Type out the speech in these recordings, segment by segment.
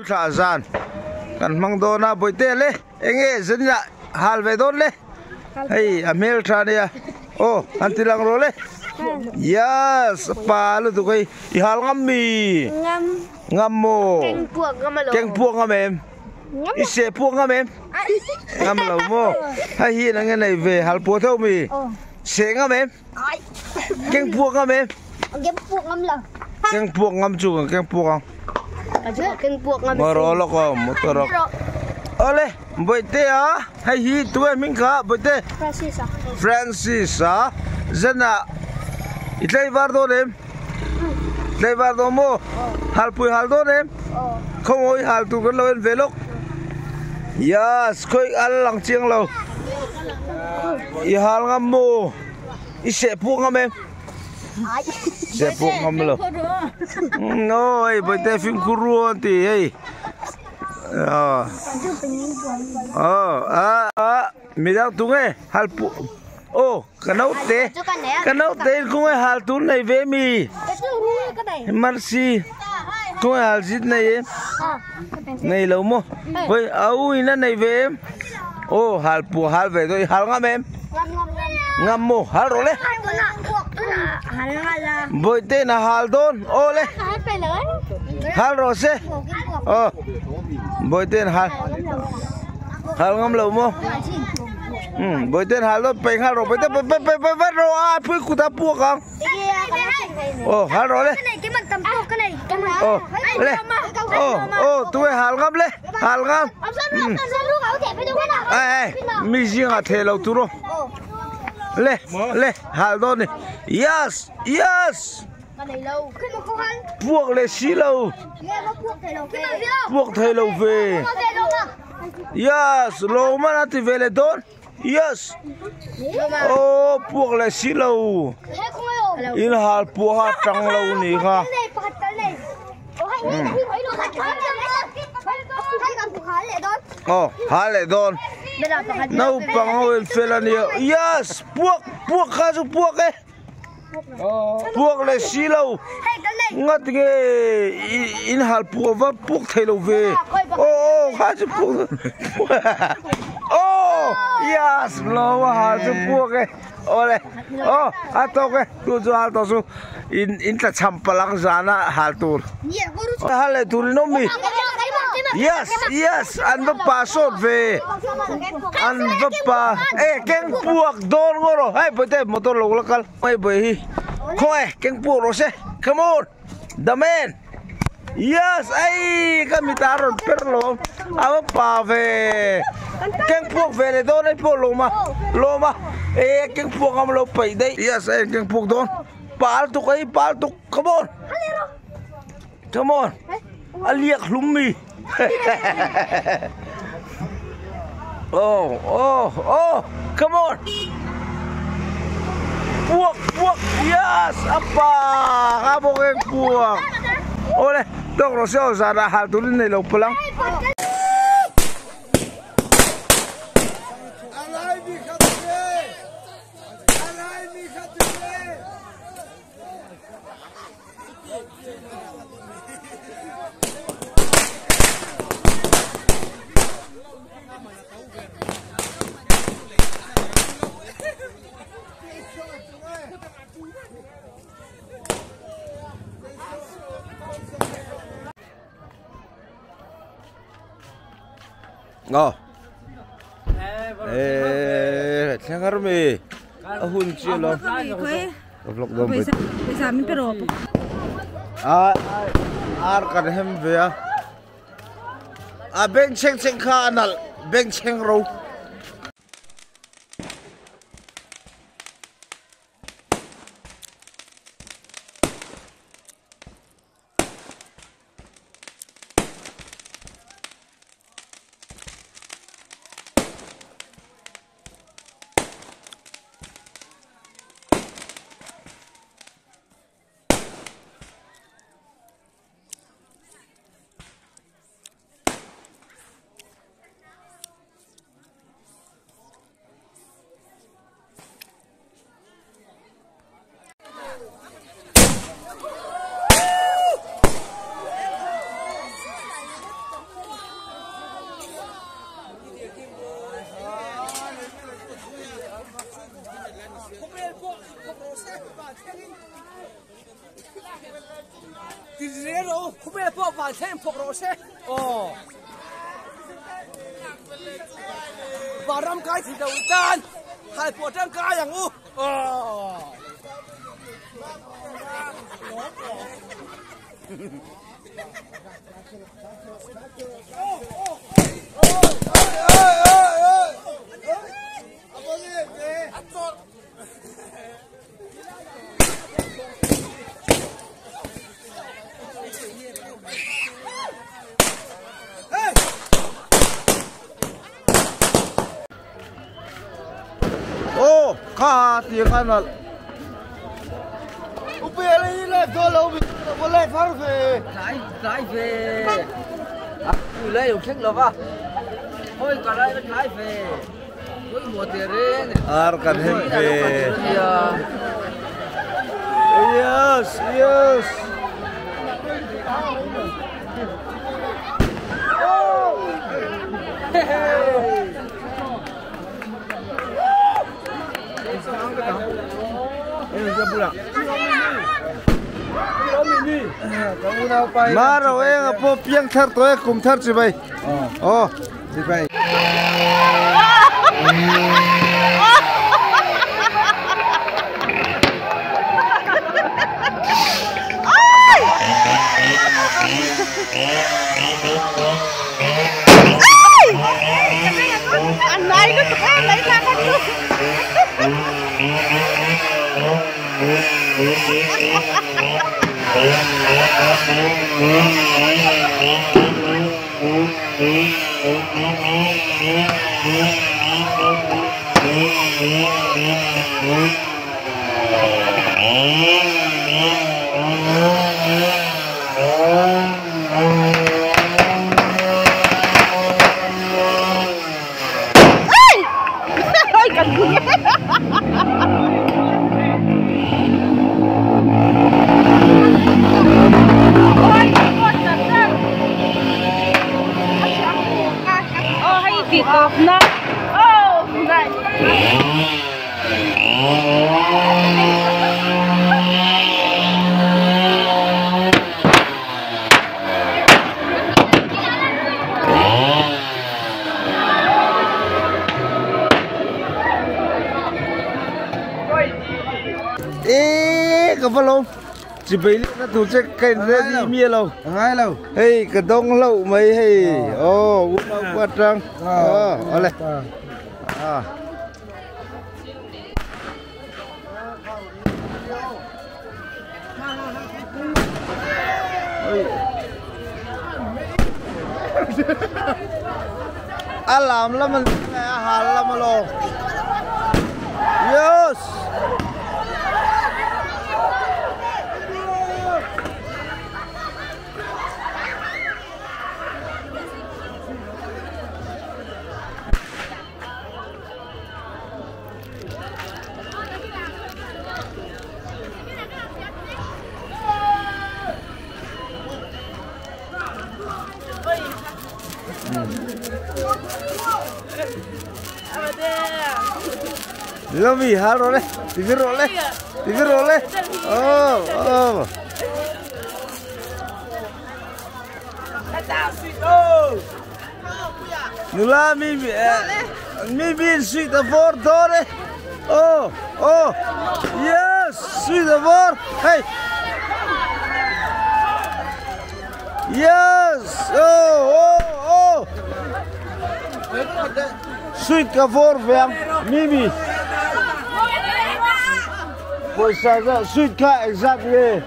thlah zan kan hmang dawn a bawihte le enge zaninah hal ve dawn le hei a hmel tha ania aw han ti lang rawh le yes a pa lutuk hei i hal ngam mi Ngam. Ngam maw? Keng puak ngam alo. Keng puak ngam em? I seh puak ngam em? Ngam lo maw? Hei hi nang nge nei ve hal puah theuh mi? Seh ngam em? Keng puak ngam em? Keng puak ngam lo. Keng puak ngam chu kan keng puak ang. Keng puak ngam. Moro lawk aw motor awk. Awle Bawihte a hei hi tu nge hming kha Bawihte? Francis a. Francis a zan ah i tlaivar dawn em? Tlaivar dawn maw? Halpui hal dawn em? Khawngawi hal tur kan lo en ve lawk. Yes, khawi a la lang chiang lo. I hal ngam maw? I seh puk ngam em? Seh puk ngam lo. No, hei Bawihte fimkhur ru an ti hei. Aw, a midang tunge halpui aw. Ka naute ka naute in khawngaih hal tur nei ve mi mercy khawngaih hal zit nei em nei lo maw hawi a u in a nei ve em aw hal pawh hal ve dawn i hal ngam em ngam maw hal rawh le bawihte in a hal dawn aw le hal rawh se aw bawihte in hal hal ngam lo maw. Um bawihte hal dawn pei nghal rawh bawihte pei pei pei vat rawh a pui kut a puak ang aw hal rawh le aw le aw aw tunge hal ngam le hal ngam um ai ai mi zingah theh lo tur aw le le hal dawn ni yes yes puak leh si lo puak thei lo ve. Yes, lo man a ti ve leh dawn. Yes. Oh, puak leh si lo. In hal puak a tang lo ni kha. Oh, hal leh dawn. Naupang ho in fel a nia. Yes, puak, puak kha chu puak e. Puak leh si lo ngat nge in hal puak va puak thei lo ve aw aw kha chu puak aw yes lo a hal chu puak e awle aw a tawk e tu chu hal tawh chu in in tla cham palang zana hal tur hal leh tur in awm mi yes yes an va pa sawt ve an va pa e keng puak dawn ngawt rawh hei bawihte motor lo la kal hei bawi hi khawnge keng puak rawh se come on the man yes ei ka mita a rawn per lo a va pa ve keng puak ve leh dawn hei pawh lawm a lawm a e keng puak ang lo paih daih yes hei keng puak dawn pal tuk hei pal tuk come on come on a liak hlum mi oh oh oh come on puak puak yes apa ka bawk eng puak awle tawk rawh se aw zanah hal turin nei lo palang. Aw eh thleng har mi a hun chi lo ka vlog dawn bai Pawisa min pe rawh a ar kan hem ve a a beng chheng chheng kha a nalh beng chheng ro. Ô, kha tiếng ăn là Lái về lấy được khách lộc à? Thôi cả đây nó lái về. Mỗi mùa tiền đấy. Ar kan hem về. Yes, yes. Mà rồi em po piang thar toy kum thar chi bay. Oh, chi bay. Anh này nó tụi em lấy ra con luôn. Chỉ bị nó tụt chết cái đi mía lâu, ngay lâu, hey cái đông lâu mấy hey, ô uống đâu qua trăng, ờ, lên, à, à làm lắm mình, à làm lắm yes. Lami hal role, tivi role, tivi role. Oh, oh. Nula mi mi bin sweet the four dore. Oh, oh. Yes, sweet the four. Hey. Yes. Oh, oh, oh. Sweet the four fam. Mimi. Poisa ra sweet ka exactly.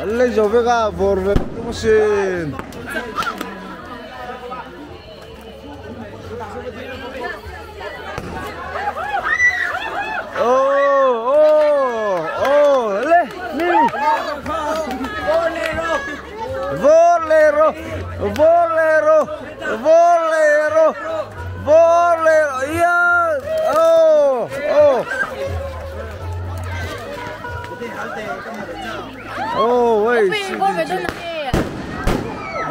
Lấy rồi với cả vор về cũng xin. Oh oh oh, le Mimi. Bolero, bolero, bolero, bolero. Yes. Oh oh. Oh, wait.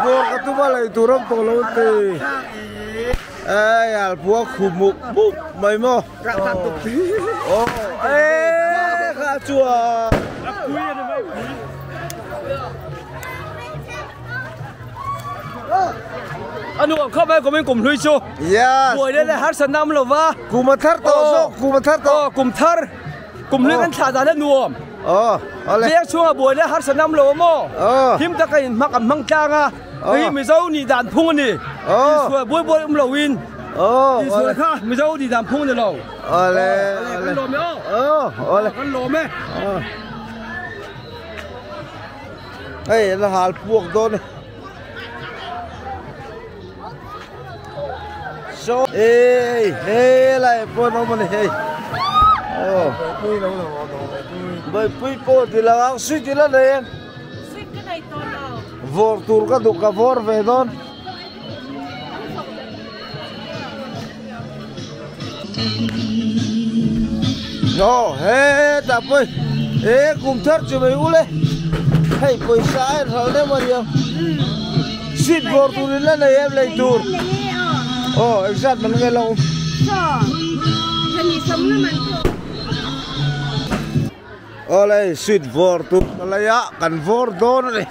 Vô cái tu ba lại tu rong tổ lâu tì. Ê, al búa khu mục bục mày mò. Oh, ê. Chuan. A nuam khawp mai kumin kum hlui chu. Yes. Buai leh harsatna awm lova. Kum a thar tawh zawk, kum a thar tawh. Aw, kum thar. Kum hlui kan thlah dan a nuam. Aw, awle. Veng chhunga buai leh harsatna awm lo maw? Aw. Him taka in hmak an hmang tlang a. Hei hi Mizo nih dan phung a ni. Aw. Insual buai buai awm lo in. Aw. Insual kha Mizo nih dan phung a ni lo. Awle. Kan lawm e aw. Aw, awle. Kan lawm e. Aw. Hei an hal puak dawn e. So ei he lai pawh an awm a ni hei. Aw. Baipui pawh ti lo ang sweet ila nei em? Sweet ka nei tawh lo. Vawr tur ka duh ka vawr ve dawn. No hetah pawh he kum thar chu mai ule hei pawisa a inhral deuh a nia sweet bawr tur in la nei em lei tur aw engzat man nge lo awm. Awle sweet vawr tur ka lei a kan vawr dawn a ni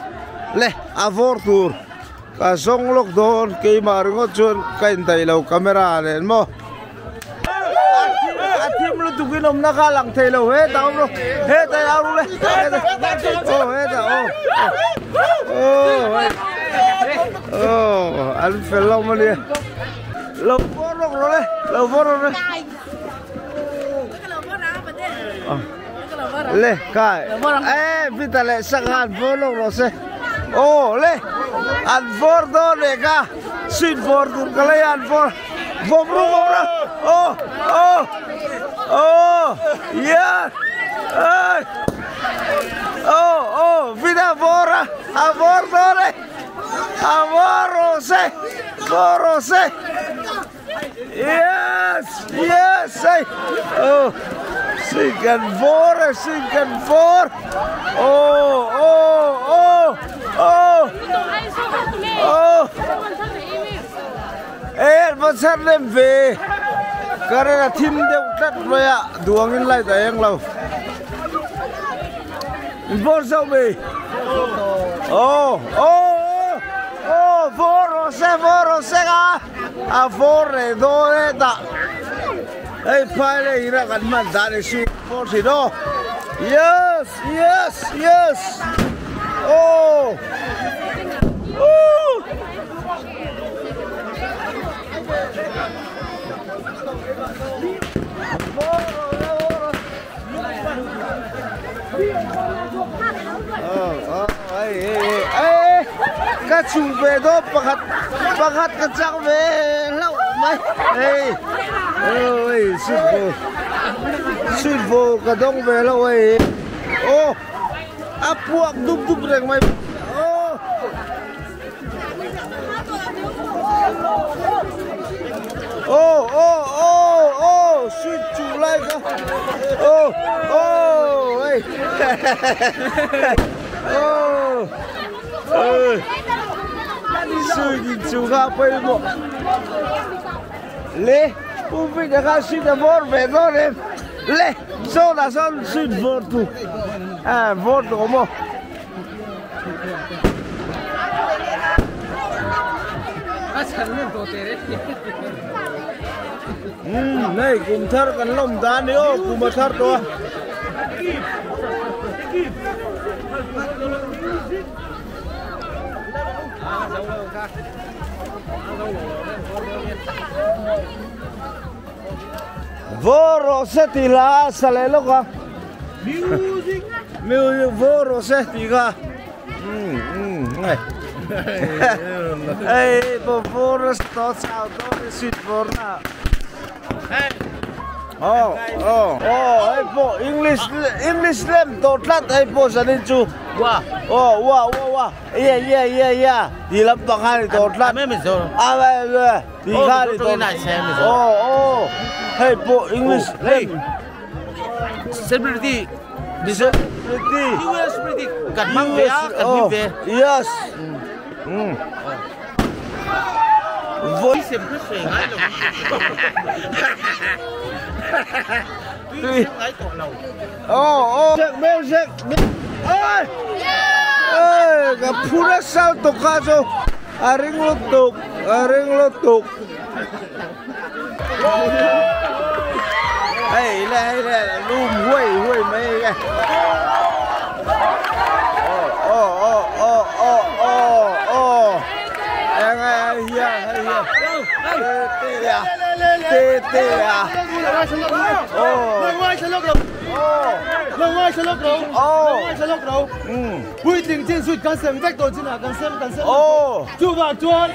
le a vawr tur ka zawng lawk dawn keimah ringawt chuan ka indaih lo camera nen maw a thim lutuk in awmna kha a lang thei lo hetah awm rawh hetah i au ru le hetah aw hetah aw aw aw an fel lo maw nia lo vawr rawk rawh le lo vawr rawk le. Le kai e vita leh sangha an vawr lawk rawh se aw le an vawr dawn leh ka sweet vawr tur ka lei a an vawr vawm ru vawm ru aw aw aw yeah ey aw aw vita vawr a a vawr dawn e a vawr rawh se vawr rawh se. Yes! Yes! Hey! Oh! Sink and vor! Sink and vor! Oh! Oh! Oh! Oh! Oh! Eh, va char lem ve. Karen a thim deuh tlat mai a, duangin light a eng lo. Vor zauh mai. Oh! Oh! Oh! Vor rawh se, vor rawh se ka. A vawr leh dawn e tah hei phai leh ina kan hman dan hi sweet vawr thin aw yes yes yes aw ooh Ka chhung ve dawn pakhat pakhat ka chak ve hlauh mai hei oi sweet ball sweet ball ka dawng ve hlauh hei aw a puak dup dup reng mai aw. Oh oh oh oh sweet chu lai kha oh oh hey oh ơi sweet in chu kha pawimawh le pu Peter kha sweet a vawr ve dawn em le sawnah sawn sweet vawr tu a vawr tu awm aw. Umm hei kum thar kan lawm dan ni aw kum a thar tawh a. Vaw rawh se tih hla a sa leh lawk a. Music music vaw rawh se tih kha umm umm hei hei pawh vaw nasa tawh chau dawn e sweet vawr na aw aw aw hei pawh english english lem tawh tlat hei pawh zanin chu aw wa wa wa ye ye ye ye tih lampang kha a ni tawh tlat a Tih kha ni tawh aw aw hei pawh english lem celebrity celebrity US celebrity kan hmang ve a kan hlim ve yes voi sem kha sui ngai lo. Tui Oh oh music Oi Ê ka phura sal to ka zo a ring lutuk a ring lutuk Hei le hei le lum huai huai mai nge Oh oh oh oh oh oh Eng ai hian hei hian Te te a te te a Puitling chin suit kan sem vek tawh chinah kan sem kan sem chuvang chuan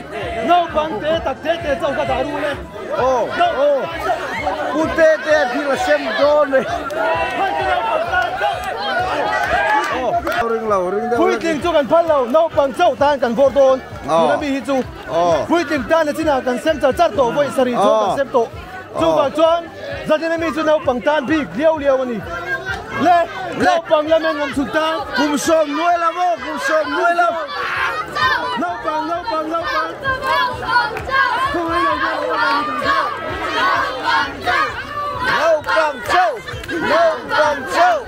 naupang te tak te te chauh ka dah ru le. Aw aw pu te te a thil a sem dawn e. Aw ring lo ring deuh. Puitling chu kan phal lo naupang chauh tan kan vawr dawn tuna mi hi chu puitling tan a chinah kan sem char char tawh vawi sarih chuan kan sem tawh chuvang chuan zatin ami chu naupang tan bik liau liau a ni le naupang lam eng awm chhun tan kum sawm nuai lam aw kum sawm nuai lam naupang naupang naupang naupang chauh naupang chauh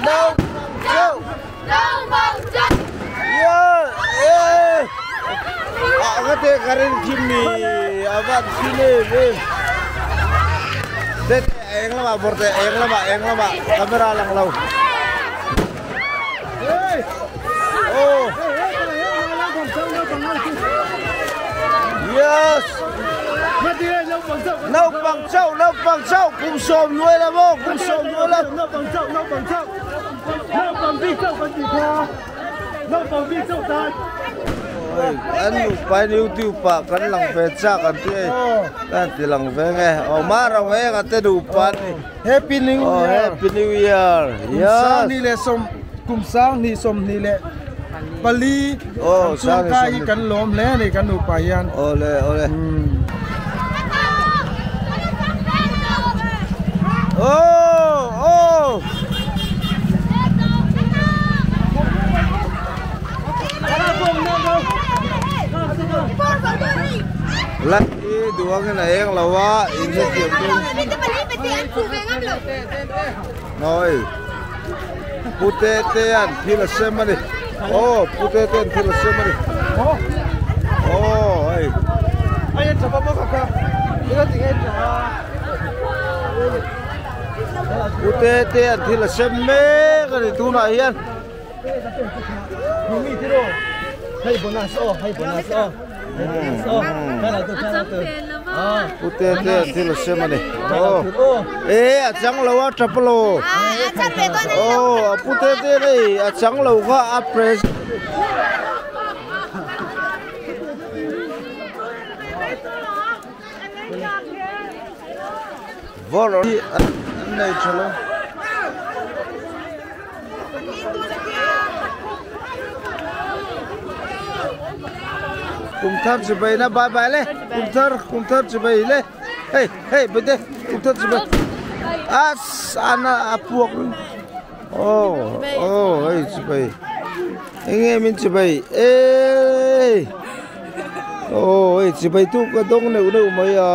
naupang chauh yeah yeah ah ka te ka rin thim mi a van thin em em te te eng lamah bawr te eng lamah eng lamah camera lang lo oh yes naupang chauh naupang chauh kum sawm nuai lam aw kum sawm nuai lam naupang chauh naupang chauh naupang bik chauh kan tih kha naupang bik chauh tan an nupa in youtube ah kan lang ve chak an ti hei kan ti lang ve nge aw maro eng a te nupa an ni happy new year happy new year yes kum sang ni leh sawm kum sang ni sawm ni leh pali oh sang kai hi kan lawm hle ani kan nupa hian ole ole oh oh Lát đi đuông cái này là quá in rất nhiều rồi pute te an thil a sem ani oh pute te an thil a sem ani oh hei ai en chapa bawk ka ila ti nge cha pute te an thil a sem mek ani tunah hian mi tiro hei bonus oh hei bonus oh pute te an thil a sem ani oh e a chang lo a tap lo oh pute te nei a chang lo kha a press vor an nei thalo cùng thar chỉ bay na bye bye le cùng thar chỉ bay le hey hey bên đây cùng thar chỉ bay as ana apuak oh oh hey chỉ bay anh em mình chỉ bay ê oh hey chỉ bay tu cái đông này cũng mấy à.